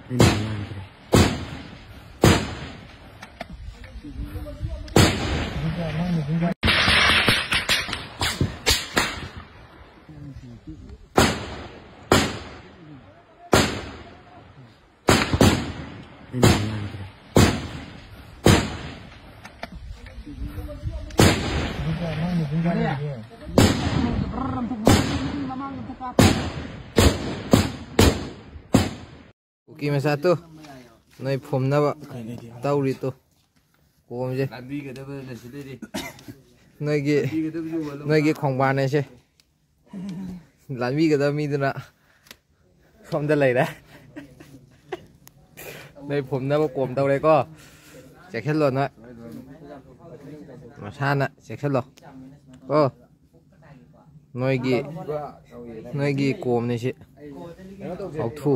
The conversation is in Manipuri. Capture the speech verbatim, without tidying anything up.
ꯑꯩꯅ ꯉꯥꯡꯗ꯭ꯔꯦ꯫ ꯑꯩꯅ ꯉꯥꯡꯗ꯭ꯔꯦ꯫ ꯀꯨꯀꯤ ꯃꯆꯥ ꯇꯨ, ꯅꯣꯏ ꯐꯨꯝꯅꯕ ꯇꯧꯔꯤ ꯇꯨ꯫ ꯀꯣꯝꯁꯦ꯫ ꯂꯥꯟꯕꯤꯒꯗꯕꯅ ꯁꯤꯗꯩꯗꯤ꯫ ꯅꯣꯏꯒꯤ, ꯂꯥꯟꯕꯤꯒꯗꯕꯁꯨ ꯋꯥꯠꯂꯝ-, ꯅꯣꯏꯒꯤ ꯈꯣꯡꯕꯥꯟ ꯍꯥꯏꯁꯦ꯫ ꯂꯥꯟꯕꯤꯒꯗꯕ ꯃꯤꯗꯨꯅ ꯁꯣꯝꯗ ꯂꯩꯔꯦ꯫ ꯅꯣꯏ ꯐꯨꯝꯅꯕ ꯀꯣꯝ ꯇꯧꯔꯦꯀꯣ꯫ ꯆꯦꯛꯁꯤꯜꯂꯣ ꯅꯣꯏ꯫ ꯃꯁꯥꯅ ꯆꯦꯛꯁꯤꯜꯂꯣ꯫ ꯀꯣ꯫ ꯅꯣꯏꯒꯤ, ꯅꯣꯏꯒꯤ ꯀꯣꯝꯅꯤ ꯁꯤ꯫ ꯍꯥꯎꯊꯨ꯫